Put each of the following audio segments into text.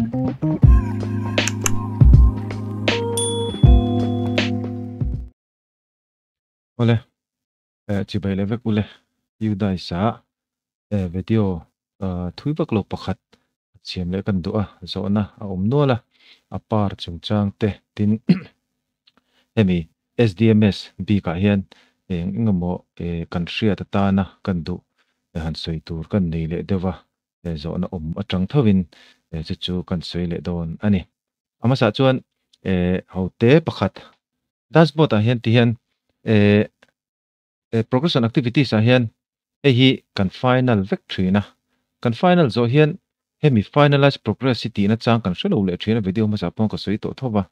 Awle, chibai leh vek ule Udice-a video thui vak lo pakhat siam leh kan duh a, zawhna a awm nual a, a par chungchang te tin hemi SDMS bikah hian eng eng emaw kan hriat atana kan duh han sawi tur kan nei leh deuh a, zawhna awm atang thovin chu chu kan sawi leh dawn a ni. A hmasa chuan hote pakhat dashboard ah hian ti hian progression activities ah hian hei hi kan final vek thin a, kan final zawh hian hemi finalize progress hi tihna chang kan hrelo leh thin a, video hmasa pawh ka sawi tawh tho va,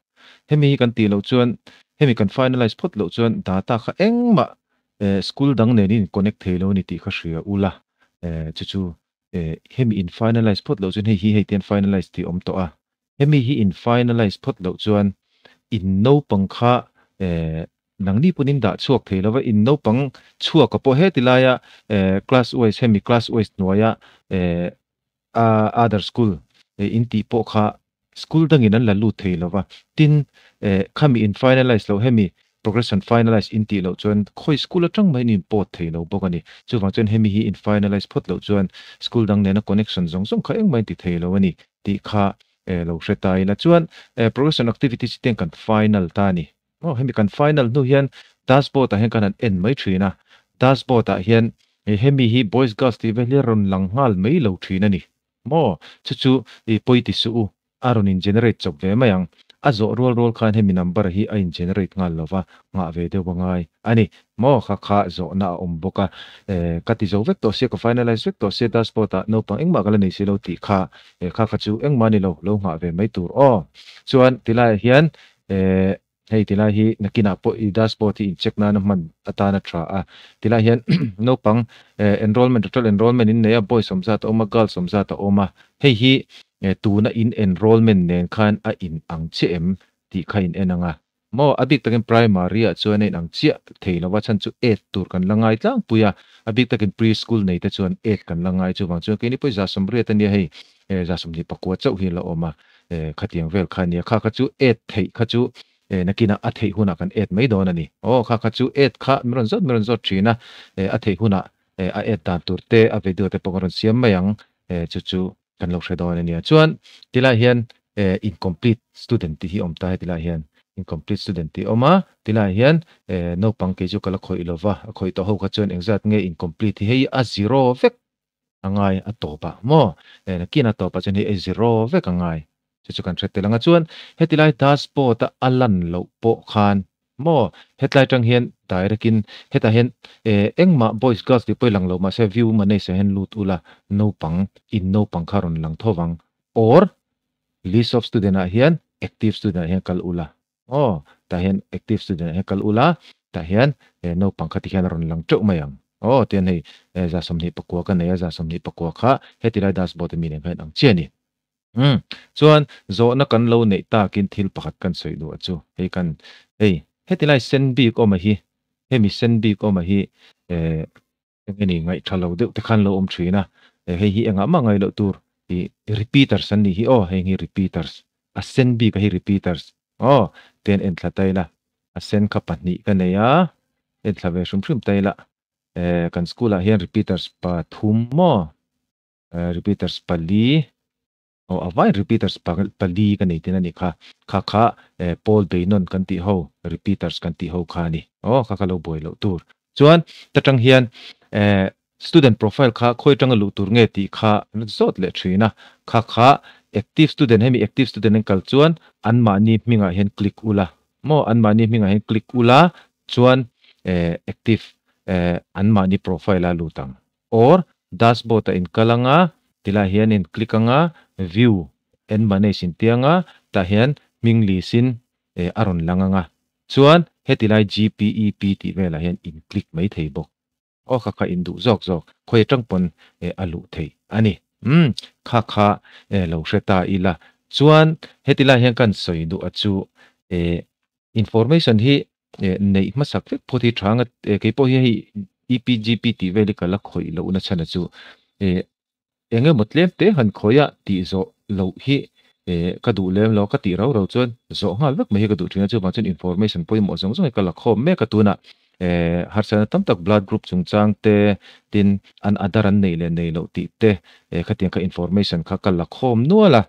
hemi hi kan tih loh chuan hemi kan finalize phawt loh chuan data kha engmah school dang nen in connect thei lo a ni tih kha hria ula, chu chu hemi in finalize phawt loh chuan hei hi hei te hian finalize tih a awm tawh a, hemi hi in finalize phawt loh chuan in naupang kha nangni pawn in dah chhuak thei lo va, in naupang chhuak a pawh heti laia class wise hemi class wise hnuaia other school in tih pawh kha School dangin an la lut thei lo va, tin, khami in finalize loh hemi progression finalize in tih loh chuan khawi school atang mahin in pawt thei lo bawk a ni. Chuvang chuan hemi hi in finalize phawt loh chuan school dang nena connection zawng zawng kha engmah in ti thei lo a ni tih kha lo hre ta ila. Chuan progression activities hi ten kan final ta a ni. Aw hemi kan final hnu hian dashboard ah hian kan han en mai thin a, dashboard ah hian hemi hi boys girls tih vel hi rawn lang nghal mai lo thin a ni. Maw? Chu chu i pawi ti suh u, a rawn in generate chawp ve mai ang. A zawh rual rual khan hemi number hi a in generate nghal lo va, nghah ve deuh a ngai a ni. Maw? Kha kha zawhna a awm bawk a. E, ka ti zo vek tawh sia, ka finalize vek tawh sia dashboard ah naupang engmah ka la nei si lo tih kha, e, kha kha chu engmah ni lo, lo nghah ve mai tur aw. Chuan tilaiah hian, e, Hei tilai hi nakinah pawh i dashboard hi in check nana hman atan a tha a. Tilai hian naupang enrollment total enrollment in nei a, boys awm zat a awm a, girls awm zat a awm a. Hei hi tuna in enrollment nen khan a in ang chiah em tih kha in en ang a. Maw a bik takin primary ah chuan a in ang chiah thei lo a, chhan chu aid tur kan la ngai tlangpui a. A bik takin pre school nei te chuan aid kan la ngai chuvang chuan keini pawh 180 a nia hei 124 chauh hi a la awm a. Khatiang vel kha ania, kha kha chu add theih kha chu nakinah a theih hunah kan add mai dawn a ni. Aw kha kha chu add kha min rawn zawt min rawn zawt thin a, a theih hunah a add dan tur te a video te pawh kan rawn siam mai ang, chu chu kan lo hre dawn a nia. Chuan tilai hian incomplete student tih hi a awm ta hetilai hian incomplete student tih a awm a, tilai hian naupang kei chu ka la khawih lova, a khawih tawh ho kha chuan engzat nge incomplete hi hei a zero vek a ngai a tawp a maw? Nakin a tawp ah chuan hei a zero vek a ngai chu chu kan hre tel ang a chuan hetilai dashboard a a lan loh pawh khan maw hetlai tang hian direct in hetah hian engmah boys girls tih pawh i lang lo mahse view manage ah hian lut ula naupang in naupang kha rawn lang tho vang or list of student ah hian active student ah hian kal ula Aw, tah hian active student ah hian kal ula, tah hian naupang kha tikhian a rawn lang teuh mai ang. Aw, tihian hei 29 ka nei a, 29 kha heti lai dashboard a mi nen khan ang chiah a ni. Umm, chuan zawhna kan lo neih takin thil pakhat kan sawi duh a chu, hei kan hei heti lai sen bik awm a hi, hemi sen bik awm a hi eng nge ni ngaihtha lo deuh te khan lo awm thin a, hei hi engah mah ngaih loh tur ih repeaters an nih hi aw, heng hi repeaters a sen bik a hi repeaters aw te an en thla ta ila, a sen kha pahnih ka nei a, en thla ve hrim hrim ta ila, kan school ah hian repeaters pathum maw repeaters pali. Aw a vai repeaters pali ka nei tin a nih kha. Kha kha Paul Beinon kan tih ho repeaters kan tih ho kha a ni. Aw kha kha lo buai loh tur. Chuan ta tang hian student profile kha khawi tanga luh tur nge tih kha zawt leh thin a. Kha kha active student hemi active student an kal chuan anmahni hmingah hian click ula maw anmahni hmingah hian click ula chuan active anmahni profile a lut ang. Or dashboard ah in kal anga tilai hian in click anga view and manage in ti anga tah hian hming list in a rawn lang anga chuan heti lai GPEP tih velah hian in click mai thei bawk. Aw kha kha in duh zawk zawk khawi atang pawn a luh theih a ni. Umm kha kha lo hre ta ila chuan heti lai hian kan sawi duh a chu information hi Neih hmasak vek phawt hi tha anga keipawh hi hei EPGP tih vel hi ka la khawih loh na chhan a chu eng emaw tlem te han khawih a tih zawh loh hi Ka duh lem lo, ka tih rau rau chuan zawh nghal vek mai hi ka duh thin a, chuvang chuan information pawimawh zawng zawng hi ka la khawm mek a tunah harsatna tam tak blood group chungchang te tin an adar an neih leh nei loh tih te khatiang kha information kha ka la khawm nual a,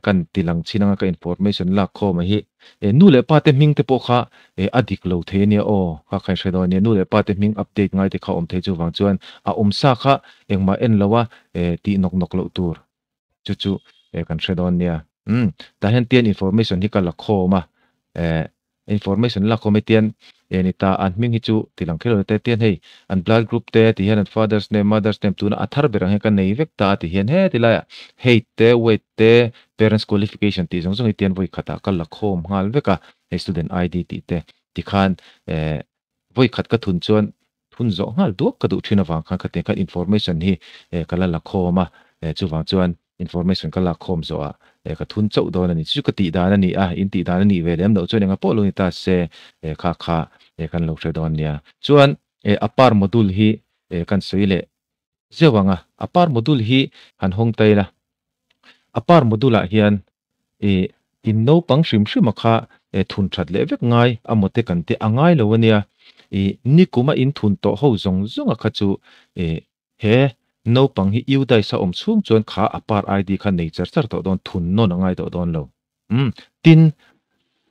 kan ti lang chin anga ka information lak khawm a hi nu leh pa te hming te pawh kha a dik lo thei ania aw kha kha in hre dawn ania nu leh pa te hming update ngai te kha awm thei chuvang chuan a awm sa kha engmah en lo a tih nawk nawk loh tur. Chu chu eh kan hre dawn nia. Umm tah hian tian information hi ka la khawm a, eh information la khawm hi tian eh ni ta an hming hi chu ti lang kher lo te tian hei an blood group te ti hian an father's name mother's name tuna a thar ber ang hian ka nei vek ta a ti hian heti laiah height te weight te parents qualification tih zawng zawng hi tian vawi khatah ka la khawm nghal vek a, hei student ID tih te tikhan eh Vawi khat ka thun chuan thun zawh nghal duak ka duh thin avang khan khatiang khan information hi ka la la khawm a, chuvang chuan information ka lak khawm zawhah ka thun chauh dawn a ni. Chu chu ka tih dan a ni a, in tih dan a nih ve lem loh chuan enga pawh lo ni ta se kha kha kan lo hre dawn nia. Chuan a par module hi kan sawi leh zeuh ang a, a par module hi han hawng ta ila, a par module ah hian I in naupang hrim hrima kha thun that leh vek ngai a mawte kan te a ngai lo a nia. I nikuma in thun tawh ho zawng zawnga kha chu i he naupang hi UDISE a awm chhung chuan kha a par ID kha nei char char tawh dawn thun nawn a ngai tawh dawn lo. Umm tin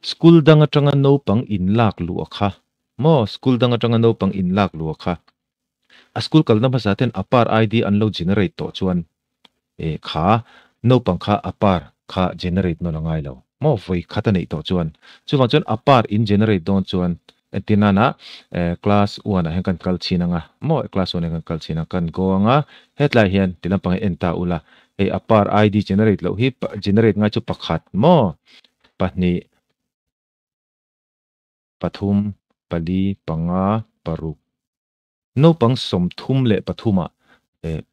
school dang atanga naupang in lak luh a kha maw school dang atanga naupang in lak luh a kha a school kalna hmasa ten a par ID an lo generate tawh chuan E kha, naupang kha a par kha generate nawn a ngai lo maw? Vawi khat a neih tawh chuan. Chuvang chuan a par in generate dawn chuan entir nana class one ah hian kan kal chhin anga maw? Class one ah hian kan kal chhin a, kan go anga hetlai hian ti lampang hi en ta ula hei a par ID generate loh hi generate ngai chu pakhat maw? Pahnih. Pathum, pali, panga, paruk. Naupang 33 ah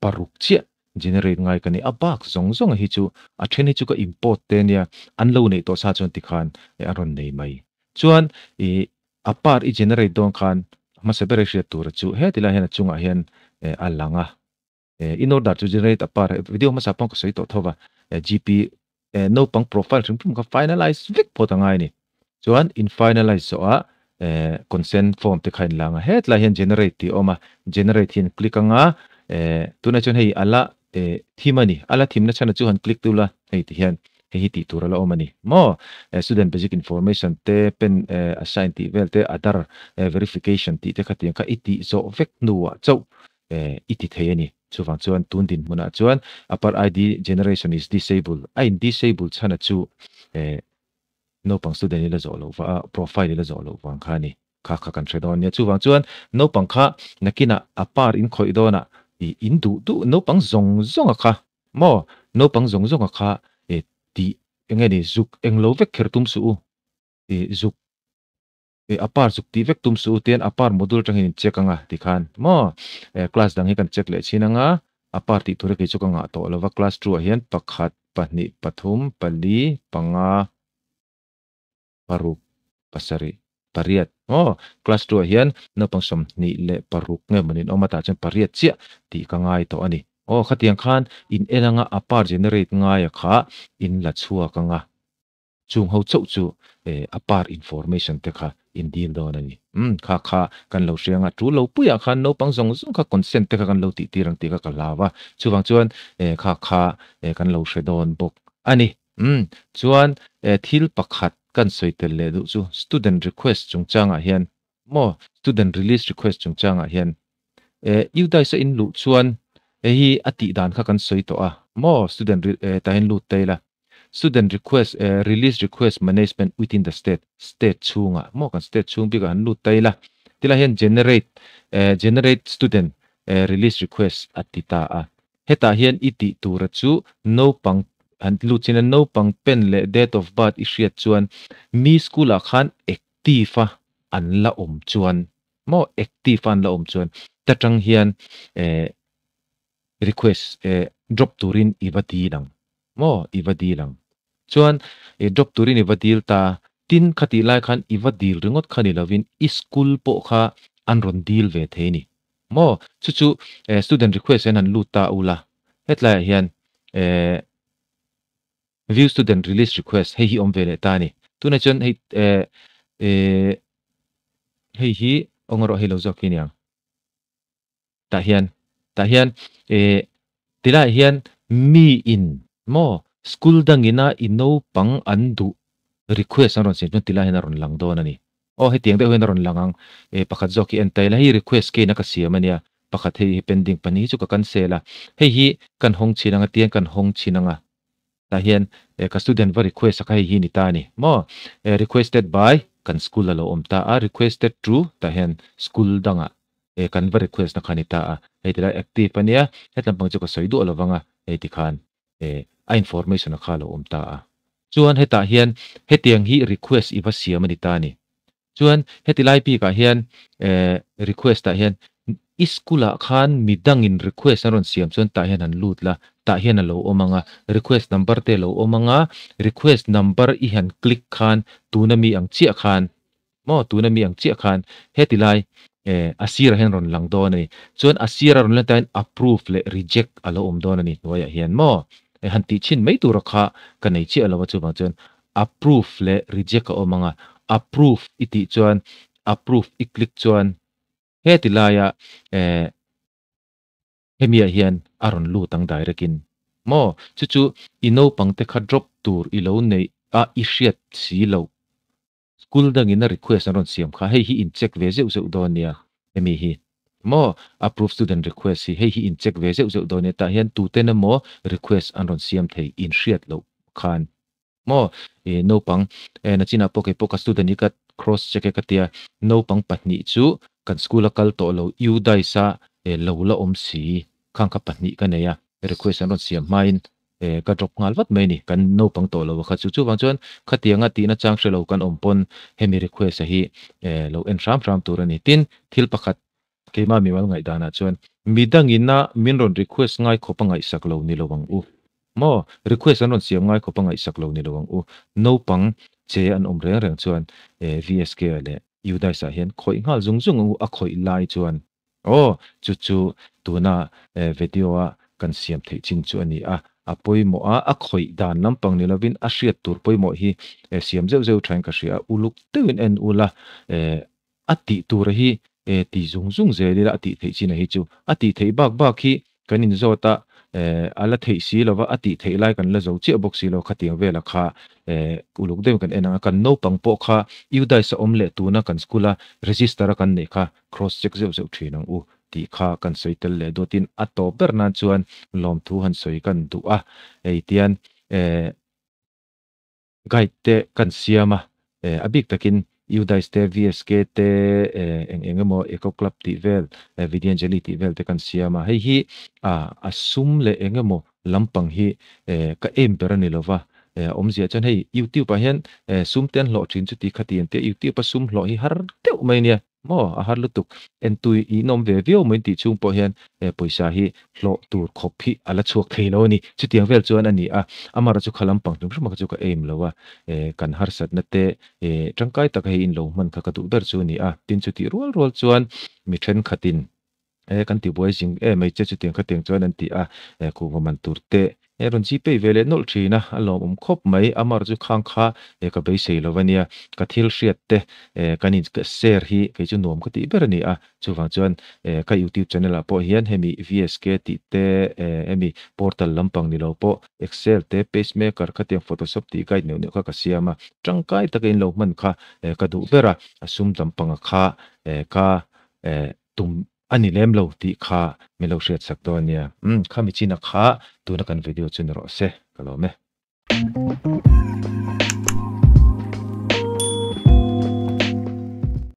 paruk chiah generate ngai ka ni. A bak zawng zawng hi chu a then hi chu ka import te ania, an lo neih tawh sa chuan tikhan a rawn nei mai. Chuan i a part i generate dawn khan hmasa ber i hriat tur chu heti lai hian a chungah hian a lang a. In order to generate a part video hmasa pawh ka sawi tawh tho va, GP naupang profile hrim hrim kha finalize vek phawt a ngai a ni. Chuan in finalize zawhah consent form te kha in la ang a, hetlai hian generate tih a awm a, generate hi an click ang a, tunah chuan hei a la thim a ni, a la thimna chhan ah chu han click tu la hei ti hian hei hi tih tur a la awm a ni maw, student basic information te pen assign tih vel te aadhar verification tih te kha tiang kha i tih zawh vek hnuah chauh i ti thei a ni. Chuvang chuan tun dinhmunah chuan Upper ID generation is disabled a in disable chhana chu naupang student i la zawh loh va a, profile i la zawh loh vang kha a ni. Kha kha kan hre dawn nia. Chuvang chuan naupang kha nakinah a par in khawih dawnah i in duh duh naupang zawng zawnga kha maw naupang zawng zawnga kha tih eng nge ni zuk englo vek kher tum suh u i zuk Eh a par zuk tih vek tum suh u tian a par module atangin in check anga tikhan maw eh class dang hi kan check leh chin anga a par tih tur hi kei chu ka ngah tawh lova class two ah hian pakhat pahnih pathum pali panga paruk pasarih pariat maw class two ah hian naupang 26 nge maw nin awm a tah chuan pariat chiah tih ka ngai tawh a ni aw khatiang khan in en anga a par generate ngaia kha in la chhuak anga. Chung ho chauh chu a par information te kha in dil dawn a ni. Umm kha kha kan lo hria anga tul lo puiah khan naupang zawng zawng kha consent te kha kan lo tih tir ang tih kha ka hlau a. Chuvang chuan kha kha kan lo hre dawn bawk a ni. Umm chuan thil pakhat kan sawi tel leh duh chu student request chungchangah hian maw student release request chungchangah hian UDISE a in luh chuan hei hi a tih dan kha kan sawi tawh a maw student tah hian lut ta ila. Student request release request management within the state, state chhungah maw kan state chhung bikah han lut ta ila tilai hian generate generate student release request a ti ta a. Hetah hian i tih tura chu naupang han lut chin a naupang pen leh date of birth i hriat chuan mi school ah khan active a an la awm chuan maw active a an la awm chuan ta tang hian request drop turin i va dil ang maw i va dil ang chuan i drop turin i va dil ta tin khatih lai khan i va dil ringawt kha ni lovin i school pawh kha an rawn dil ve thei ni maw chu chu student request hian han lut ta ula hetlaiah hian. View student release request hei hi awm ve leh ta a ni. Tunah chuan hei eh eh hei hi awng erawh hei lo zawk hi aniang. Tah hian tah hian eh tilaiah hian mi in maw school dangina i naupang an duh request an rawn siam chuan tilaiah hian a rawn lang dawn a ni. Aw hetiang deuh hian a rawn lang ang. Eh pakhat zawk hi en ta ila hei request kein a ka siam a nia pakhat hei hi pending pahnih hi chu ka cancel a hei hi kan hawng chhin ang a tiang kan hawng chhin ang a. Tah hian ka student va request a kha hei hi ni ta a ni maw? Requested by kan school a lo awm ta a, requested to tah hian school dangah kan va request na kha ni ta a, hei tilai active a nia, hetlam pang chu ka sawi duah lovang a, hei tikhan a information a kha a lo awm ta a. Chuan hetah hian hetiang hi request i va siam a ni ta a ni. Chuan heti lai bikah hian request ah hian i school ah khan midangin request an rawn siam chuan tah hian han lut la, tah hian a lo awm ang a, request number te a lo awm ang a, request number i han click khan tuna mi ang chiah khan maw tuna mi ang chiah khan heti lai a sirah hian rawn lang dawn a ni. Chuan a sira rawn lan tain approve leh reject a lo awm dawn a ni hnuaiah hian maw han tih chhin mai tura kha ka nei chiah lo a chuvang chuan Approve leh reject a awm ang a, approve i tih chuan approve i click chuan heti laia eh hemiah hian a rawn lut ang direct in maw? Chu chu i naupang te kha drop tur i lo neih a i hriat si loh school dangin a request an rawn siam kha hei hi in check ve zeuh zeuh dawn nia hemi hi maw approve student request hi hei hi in check ve zeuh zeuh dawn nia tah hian tuten emaw request an rawn siam thei in hriat loh khan Maw i naupang e nachinah pawh keipawh ka student hi ka cross check e ka tia naupang pahnih chu kan school a kal tawh lo UDISE a e lo la awm si khang kha pahnih ka nei a request an rawn siam hmain e ka drop nghal vat mai a ni kan naupang tawh lo a kha chu chuvang chuan khatianga tihna chang hre lo kan awm pawn hemi request a hi e lo en hram hram tur a ni tin thil pakhat Keimah mimal ngaihdanah chuan midangina min rawn request ngai khawp a ngaihsak lo ni lo ang u. Maw? Request an rawn siam ngai khawp a ngaihsak lo ni lo ang u. Naupang che an awm reng reng chuan VSK leh UDISE ah hian khawih nghal zung zung ang u a khawih lai chuan. Aw, chu chu tuna video a kan siam theih chin chu a ni a. A pawimawh a, a khawih dan lampang ni lovin a hriat tur pawimawh hi siam zeuh zeuh thain ka hria a, uluk deuhin en ula A tih tura hi e ti zung zung zel ila a tih theih chin a hi chu. A tih theih bak bak hi kan inzawt a, e a la theih si lova a tih theih lai kan la zo chiah bawk si lo khatiang vela kha e uluk deuhin kan en ang a, kan naupang pawh kha UDISE a awm leh tuna kan school a register a kan neih kha cross check zeuh zeuh thin ang u tih kha kan sawi tel leh dawtin a tawp ber nan chuan lawmthu han sawi kan duh a, hei tian e. Guide te kan siam a, a bik takin UDISE te, VSK te, eng eng emaw Eco Club tih vel, Vidyanjali tih vel te kan siam a. Hei hi a sum leh eng emaw lampang hi ka aim ber a ni lova, awmzia chuan hei YouTube ah hian sum te an hlawh thin chuti khati an tia, YouTube a sum hlawh hi har deuh mai nia. Maw a har lutuk. Entui i inawm ve viau mai tih chhung pawh hian he pawisa hi hlawh tur khawp hi a la chhuak thei lo a ni. Chutiang vel chuan a ni a, amara chu kha lampang hrim hrim a kha chu ka aim lo a, kan harsatna te tangkai taka hei in lo hman kha ka duh ber chu a ni a. Tin chutih rual rual chuan mi thenkhatin kan tibuai zing em mai che chutiang khatiang chuan an ti a, kuhva man tur te He rawn chi peih ve leh nawlh thin a, a lawmawm khawp mai. Amar chu khang kha he ka beisei lo a nia, ka thil hriat te kan in share hi kei chu nuam ka tih ber a ni a. Chuvang chuan ka YouTube channel ah pawh hian hemi VSK tih te hemi portal lampang ni lo pawh Excel te pacemaker khatiang photoshop tih guide neuh neuh kha ka siam a, tangkai taka in lo hman kha ka duh ber a, a sum lampanga kha ka tum A ni lem lo tih kha min lo hriat sak dawn nia. Umm, khami chin a kha tuna kan video chu ni rawh se, ka lawm e.